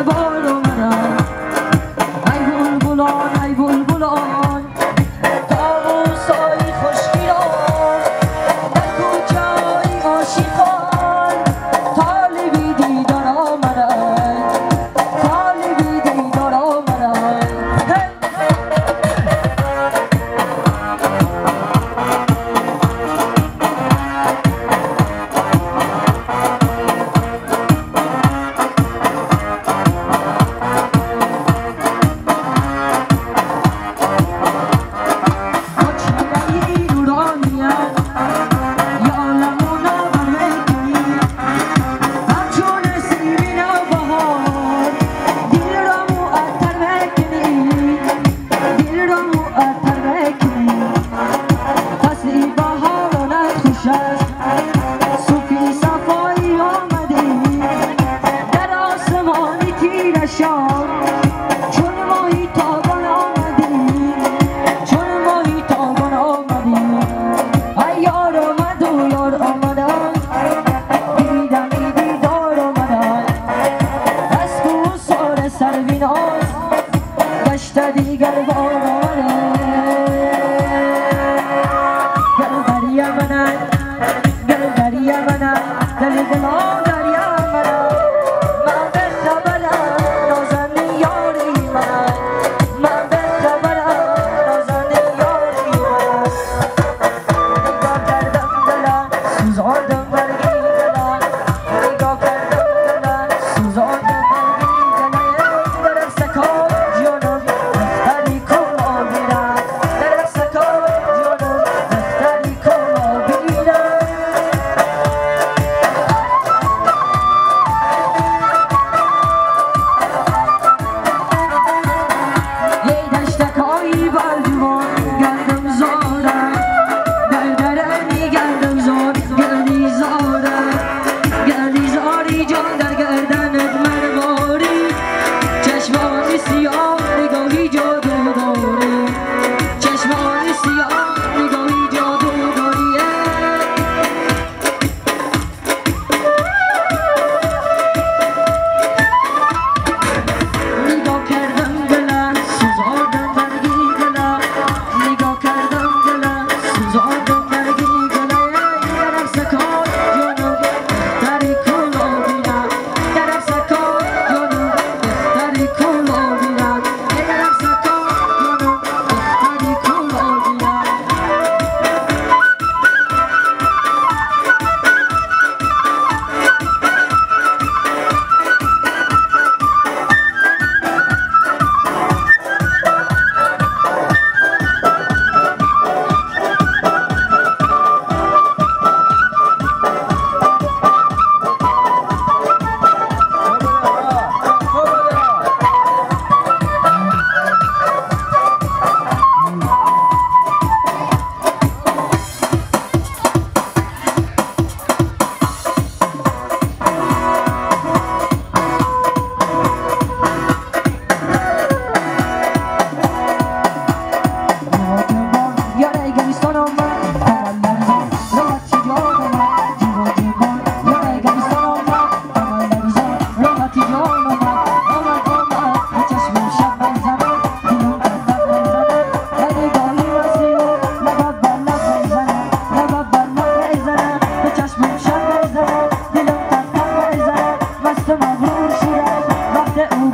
بار آمدن. ای بلبلان ای بلبلان طاووس‌های خوشگلان، در کوچه‌های عاشقان طالبی دیدار آمدن، طالبی دیدار آمدن. صوفی صفایی آمدی در آسمان تیره شب، چون ماهی تابان آمدی، چون ماهی تابان آمدی. ای یار آمد و یار آمدن، دیدنی دیدار آمدن، از کوهسار سرویناز گشت دیگر بار آمدن. گل دریا منن، گل دریا منن، گل گلان دریا منن، من به خبرم نازنین یاری من، من به خبرم نازنین یاری من. نگاه کردم دلم سوزاندم برگی دلم، نگاه کردم دلم سوزاندم برگی دلم. در سکان جانم دختری کن آبیرم، در سکان جانم دختری کن آبیرم. یه دشتکایی بلجوان گندم زارم، در درمی گندم زار گلی زارم، گلی زاری جان در گردنت مرواری، چشمان سیاه نگاهی جادو داری، چشمان سیاه نگاهی جادو داری. نگاه کردم دلم سوزاندم برگی دلم، نگاه کردم دلم سوزاندم برگی دلم. در سکان جانم دختری کن آبیرم، در سکان جانم دختری کن آبیرم، در سکان جانم دختری کن آبیرم. وقت او